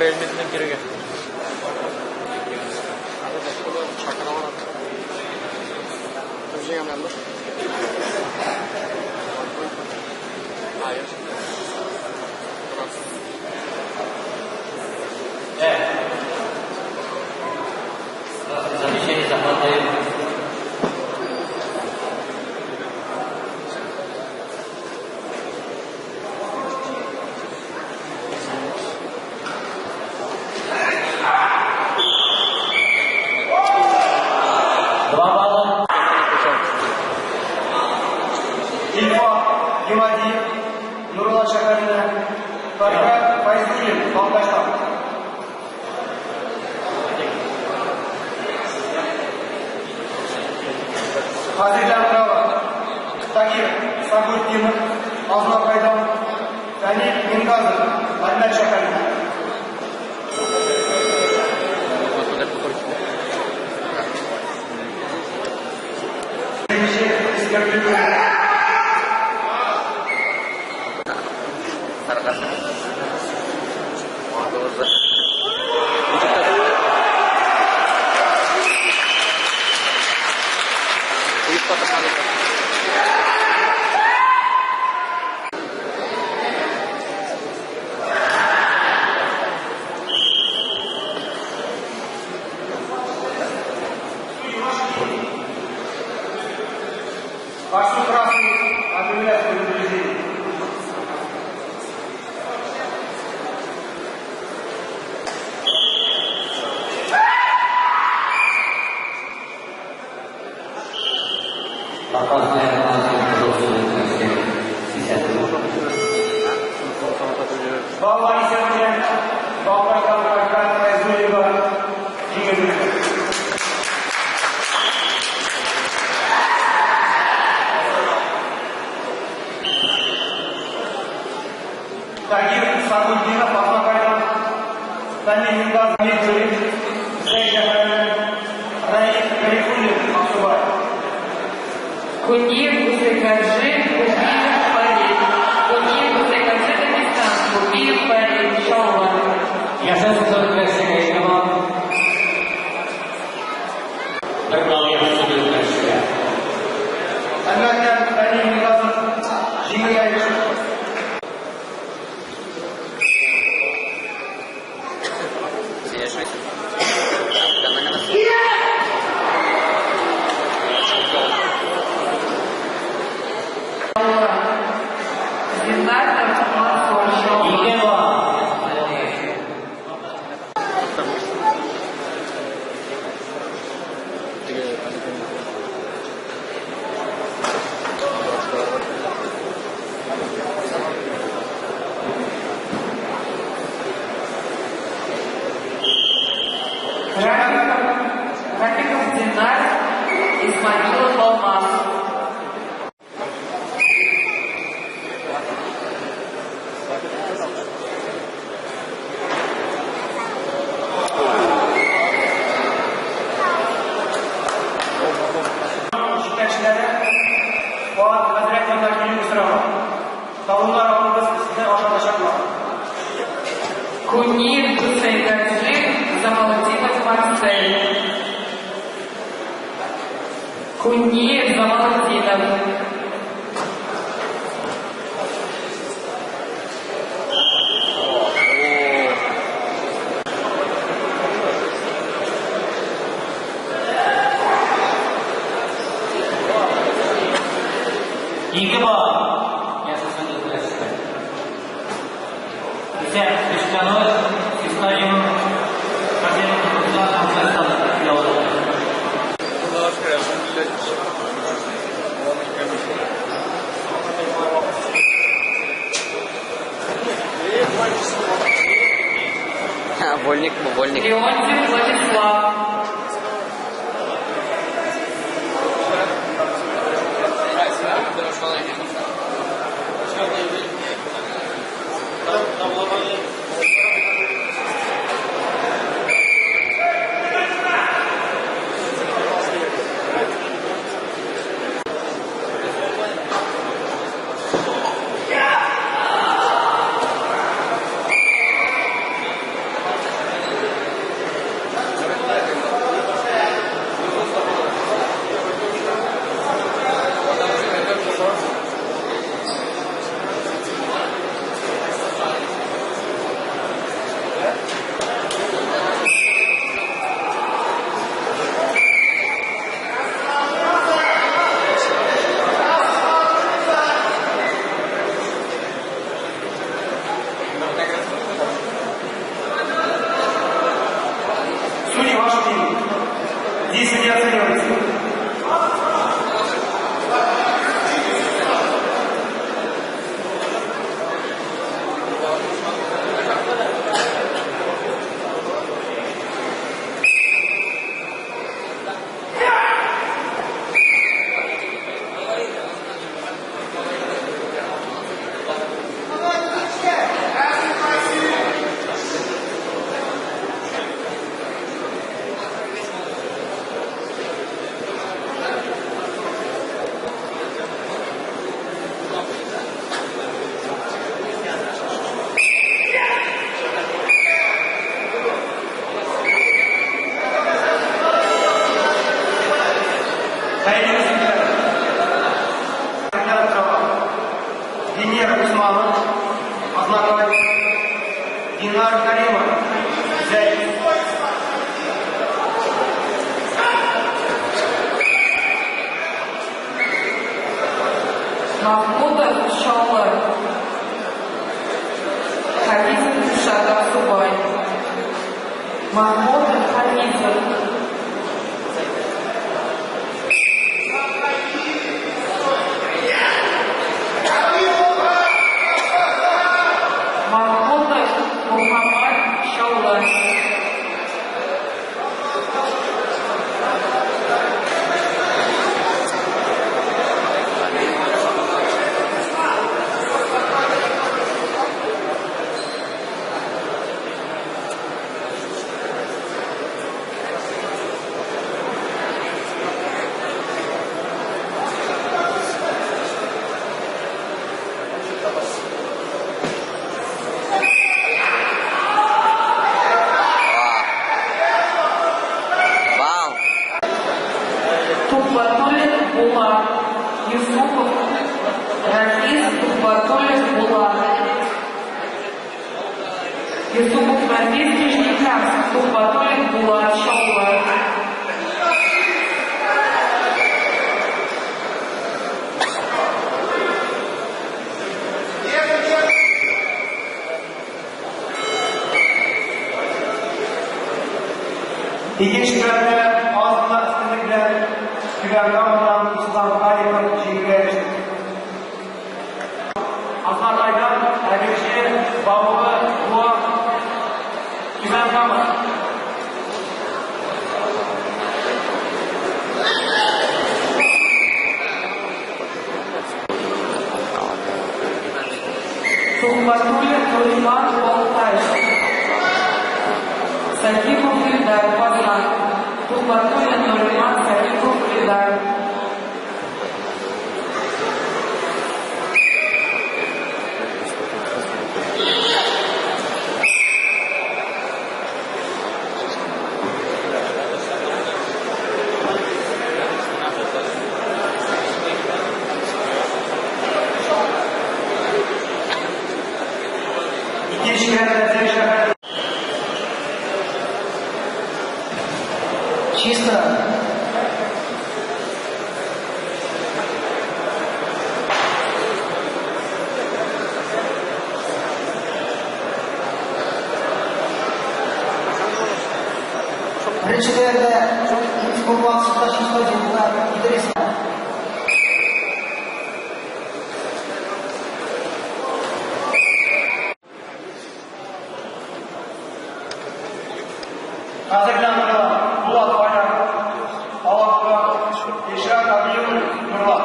Реаль кирәге. Замещение захвата. Тагир Сагутдинов, Азнакайдан, Фәнил Мингазов, Әлмәт шәһәреннән. Беренче искәртү. Вашу красную объявляю предупреждение. Баллар исәбеннән Балтачтан Фәрхәт Фәйзуллинга җиңелде. Тагир Сагутдинов, Азнакайдан, Фәнил Мингазов, Зәй шәһәреннән, Раил Гарифуллин, Аксубай. Куниев Гусейкаджи, Кубиев Фарид. Куниев Гусейкаджи, Дагестан. Кубиев Фарид, Чаллы. Яшел көрәшчегә ике балл. Бер балл яшел көрәшчегә. Әлмәттән Фәнил Мингазов җиңүгә иреште. Зиннатов Мансур, Чаллы. Ике балл. Рафиков Динар, Исмаилов Алмаз. Җитәкчеләре Фуат хәзрәт янына килүне сораган. Табыннар алыгыз, сезне ашатачаклар. Куниев Гусейкаджи, Замалутдинов Марсель. Куниев Замалутдинов. Ике балл. Яшел көрәшчегә. Исәп 3-0. Исмаилов Вольник, вольник. Леонтьев Владислав. Бәйге Венера Усманов, Азнакай, Динар Каримов, Зәй. Махмудов Чаллы. Хафизов Илшат, Аксубай. Махмудов Хафизов. Махмудов Мухаммад, Чаллы. Вау! Тухватуллин Булат. Юсупов Рафис, Тухватуллин Булат. Юсупов Рафис, Нижнекамск. Тухватуллин Булат, Чаллы. Икенче келәмдә аз гына өстенлек белән Түбән Камадан Ислам Каримов җиңүгә иреште. Азнакайдан Әгерҗе, Баулы, Буа, Түбән Кама. Тухватуллин Нуриман, Балтач. Сахипов Ильдар, Казан. Тухватуллин Нуриман, Сахипов Ильдар. Икенче келәмдә Зәй шәһәре Чисто. Беренче келәмдә информатсызда чисто җиңүгә Идрис. Хәзерләнү Булат Байраков, Алабуга, Ишрак Абиуллин, Нурлат.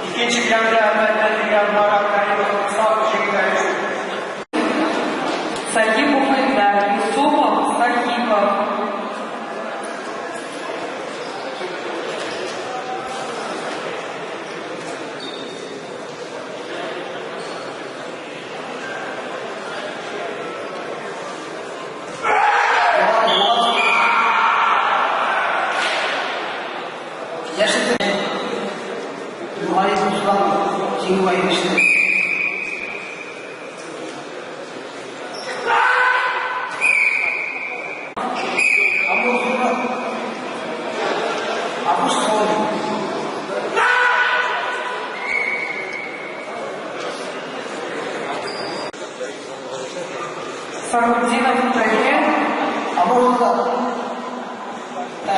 Икенче келәмдә Әлмәттән килгән Марат Каримов Исхак җиңүгә иреште. Сахипов Ильдар, Юсупов Сахипов. Яшел Нургалиев Руслан җиңүгә иреште. Абуш Солин. Сахутдинов Тагир, Абуш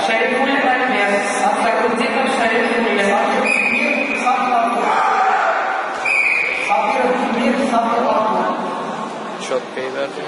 Шарифуллин Альберт. Сахутдинов Шарифуллин. Сабиров Мир, Сабиров Артур. Четко и верно.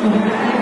Thank you.